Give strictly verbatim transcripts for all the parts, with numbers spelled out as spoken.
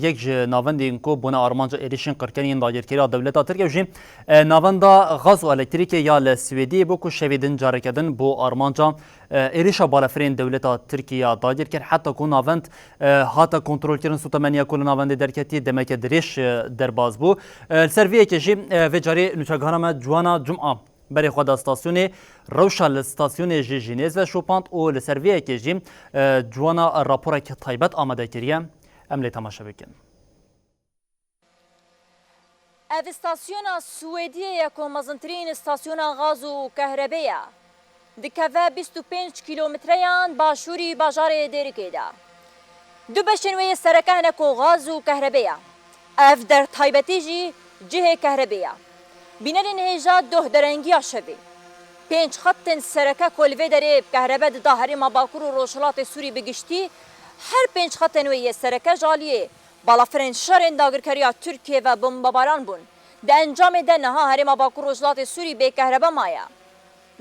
Yek ji navendên ku bûne armanca êrişên qirkerên yên dagirkeriya dewleta Tirk e jî, e, navenda gaz û elektrîkê ya li Swêdiyê bû ku şevê din careke din bo armanca, e, êrişa balafirên dewleta Tirkiyê ya dagirker, heta ku navend, e, hate kontrolkirin, sotemeniya ku li navendê derketî demeke dirêj, e, derbas bû. E, li ser vê yekê jî, e, vê carê nûçegihana me Ciwana Cuma berê xwe da stasyonê, rewşa li stasyonê jî jî nêz ve şopand û li ser vê yekê jî, e, Ciwana raporek taybet amade kiriye. Em lê temaşe bikin. Ev stasyona Swêdiyê ye ku mezintirîn stasyona gaz û kehrebê ye. Dikeve bîst û pênc kîlometreyan başûrî bajarê Dêrikê de. Du beşên wê yê sereke hene ku gaz û kehrebê ye. Ev der taybetî jî cihê kehrebê ye. Bînerên hêja doh derengiya şevê. Pênc xetên sereke ku li vê derê kehrebe dida herêma Bakur û Rojhilatê Sûrî bi giştî, her pênc xetên wê yê sereke ji aliyê balafirên şerên dagirkeriya Tirkiyê ve bombebaran bûn. Di encamê de niha herêma Bakur Rojhilatê Sûrî bê kehrebe maye.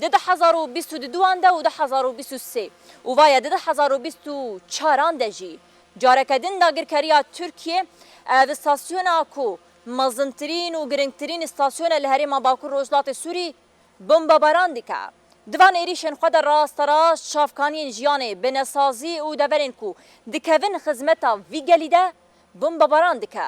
Di du hezar û bîst û duan de û du hezar û bîst û sê û vaye di du hezar û bîst û çaran de jî careke din dagirkeriya Tirkiyê ev stasyona ku mezintirîn û girîngtirîn stasyon e li herêma Bakur Rojhilatê Sûrî bombebaran dike. Di van êrîşên xwe de rasterast çavkaniyên jiyanê, binesazî û deverên ku dikevin xizmeta vî gelî de bombebaran dike.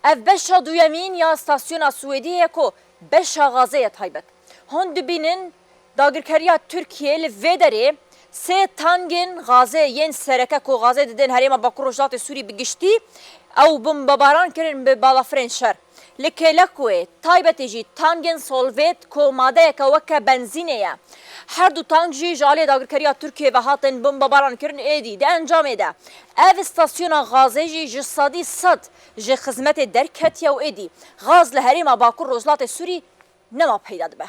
Ev beşa duyemîn ya stasyona Swêdiyê ye ku beşa gazê ye taybet. Hûn dibînin dagirkeriya Tirkiyê li vê derê sê tangên gazê yên sereke ku gazê didin herêma Bakur Rojhilatê Sûrî bi giştî ew bombebaran kirin bi balafirên şer. Li Kêlekuyê taybetî jî tangên solvêt ku madeyeke weke benzînê ye. Her du tang jî ji aliyê dagirkeriya Tirkiyê ve hatin bombebaran kirin êdî. Di encamê de ev stasyona gazê jî ji sedî sed ji xizmetê derketiye û êdî gaz li herêma Bakur Rojhilatê Sûrî nema peyda dibe.